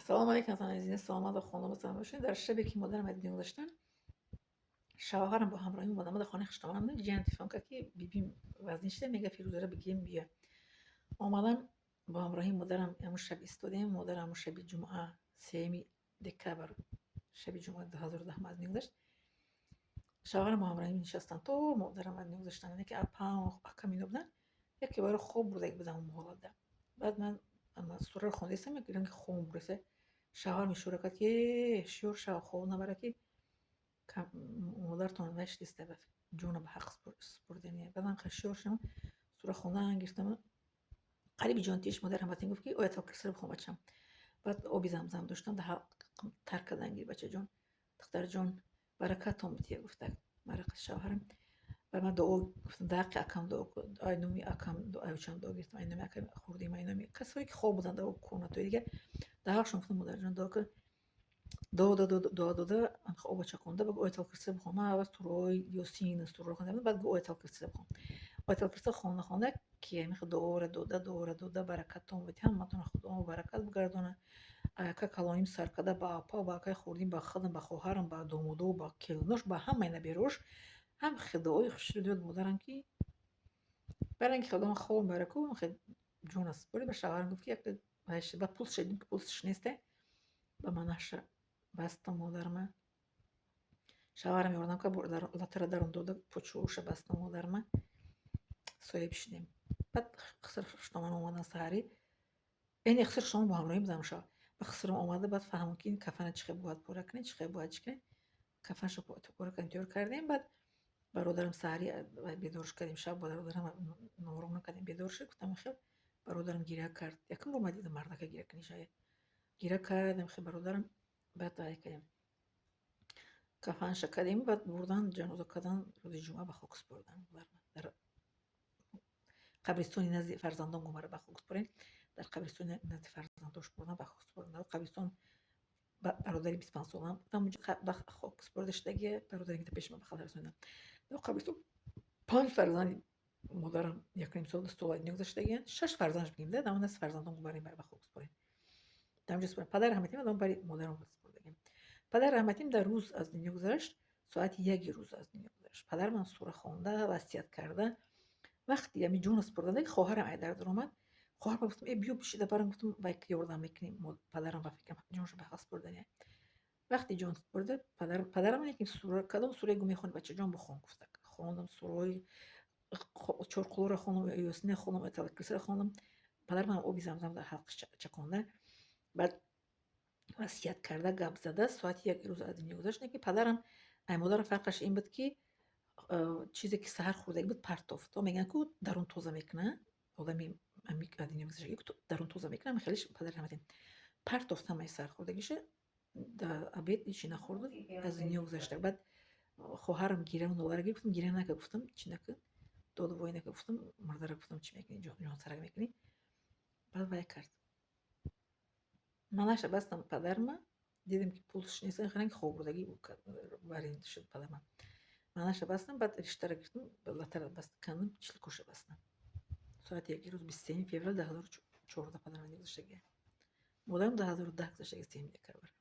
Ассалому алайкум, азизон, саломат ва хонадон саломат бошед. Дар шабе ки модарам аз дунё гузаштанд, шавҳарам бо ҳамроҳӣ омадам. Ма дар хонаи хуштомонам будем. Ҷиян телефон кард, ки бибим вазнин шуда, мега, Фирӯзара бигирем, бия. Омадам, бо ҳамроҳии модарам ҳамун шаб истодем. Модарам ҳамун шаби ҷумъа, 3 декабр, шаби ҷумъа 2010 аз дунё гузашт. Шавҳарам бо ҳамроҳӣ нишастанд, то модарам аз дунё гузаштанд. Яке апам, акам, ино буданд, яке барои хоб бурдаги будам он ҳолатда. Баъд ман сураро хондаистам, як ранги хоб буреса. Шавҳарам ишора кард, ки э, ҳушёр шав, хоб набара, ки модартон нашидиста, ҷона ба ҳақ супурдани. Баъд ман ҳушёр шудам, сура хондан гирифтам. Қариби ҷонтиш модарам батин гуфт, ки оятал курсиро бихон, бачам. Баъд оби замзам доштам, дар ҳалқам тар кардан гир, бачаҷон, духтарҷон, баракатон бития, гуфта баракат шавҳарам. Баъд ман дуо гуфтам, дар ҳаққи акам дуо, ай номи акам, ай очам дуо гирифтам, ай номи акам хурдим, ай номи касое ки хоб буданд дар комнатҳои дигар, дар ҳақшон гуфтам, модарҷон, дуо кун. Дуо дуо дода, оба чаконда, ба оятал курсиро бихон. Ман аввал сураҳои Ёсин, сураро хондам, баъд гуфт, оятал курсиро бихон. Оятал курсиро хонда хонда, ки ҳамин дуоро дода, дуоро дода, баракатон бити, ҳаматонро Худо баракат бигардонад. Ака калоним сар карда ба апа, ба акаи хурдим, ба худам, ба хоҳарам, ба домодо, ба келинош, ба ҳамаи набераош ҳам дуои хушро дод модарам, ки барои инки худо хоб бараку ҷон аст. Ба шавҳарам гуфт, ки ба пулс шудем, ки пулсш несте. Ба манаша бастам модарма. Шавҳарам ёрдам кард, латара дарон дода, почуша бастам модарма. Соҳиб шудем. Баъд хиср хуштоман омадан саҳарӣ. Эни хиср шумо бо ҳамроҳӣ будам шав. Ба хисрам омада, баъд фаҳмам, ки ин кафана чӣ хел бояд пора кунем, чӣ хел бояд чӣ кунем. Кафаншо пора кардем, тайёр кардем. Баъд бародарам саҳарӣ бедорш кардем. Шаб бародарам нором накардем, бедор шуд. Гуфтам, хел бародарам гиря кард. Якум бор ман дидам мардака гиря кунӣ шояд. Гиря кардем, хел бародарам. Баъд вай кардем. Кафанша кардем, баъд бурдан, ҷаноза кардан, рӯзи ҷумъа ба хок супурдан. Дар қабристони назди фарзандон гумара ба хок супурем. Дар қабристони назди фарзандош бурдан, ба хок супурдан. Дар қабристон бародари 25 солаам ба хок супурда шудагия, бародаре ки пеши ман ба хатар расондам. Дар қабристон панҷ фарзанди модарам якним сол, 2 сол аз дунё гузаштагиянд. Шаш фарзандаш бигем да, дар назди фарзандон гумарем ба хок супурем. Дар онҷо супурем. Падари раҳматим адам бари модарам супурдагем. Падари раҳматим дар рӯз аз дунё гузашт, соати 1 рӯз аз дунё гузашт. Падарам сура хонда, васият карда. Вақти ҳамин ҷонро супурданда, хоҳарам ай дар даромад. Хоҳарам гуфтам, э, биё бишида барам, гуфтам, вай ёрдам мекунем. Падарам ба фикрам ҷонашро ба ҳақ супурдани. Вақти ҷон супурда, падарам ки сура, кадом сурае гу мехони, бачаҷон, бихон, гуфта. Хондам сураҳои чорқулоро хондам, Ёсина хондам, оятал курсиро хондам. Падарам ҳам оби замзам дар ҳалқаш чаконда. Баъд васият карда, гап зада, соати 1 рӯз аз дунё гузашт. Ки падарам ай модарам фарқаш ин буд, ки чизе ки саҳар хӯрдаги буд, партофт. То мегӯянд, ку дарун тоза мекунад одами аз дунё гузаштагӣ, дарун тоза мекунад. Хеле падари раҳматим партофт ҳамаи сархӯрдагиша, дар обед ҳечи нахӯрду, аз дунё гузашта. Баъд хоҳарам гиряву нолара гирифт. Гуфтам, гиря нака, гуфтам, чӣ нака, доду вой нака, гуфтам, мардара, гуфтам, чӣ мекунӣ, ҷонсарак мекунӣ. Баъд вай кард, манаша бастам падарма, дидем, ки пулсш нест, ранги хобурдагӣ барин шуд падарма. Манаша бастам, баъд риштара гирифтам, латара баст кандам, чилкоша бастам. Соати 1 рӯз, 23 феврал 2014 падарам гузаштагия. Модарам 2010 гузаштагия, 3 декабр.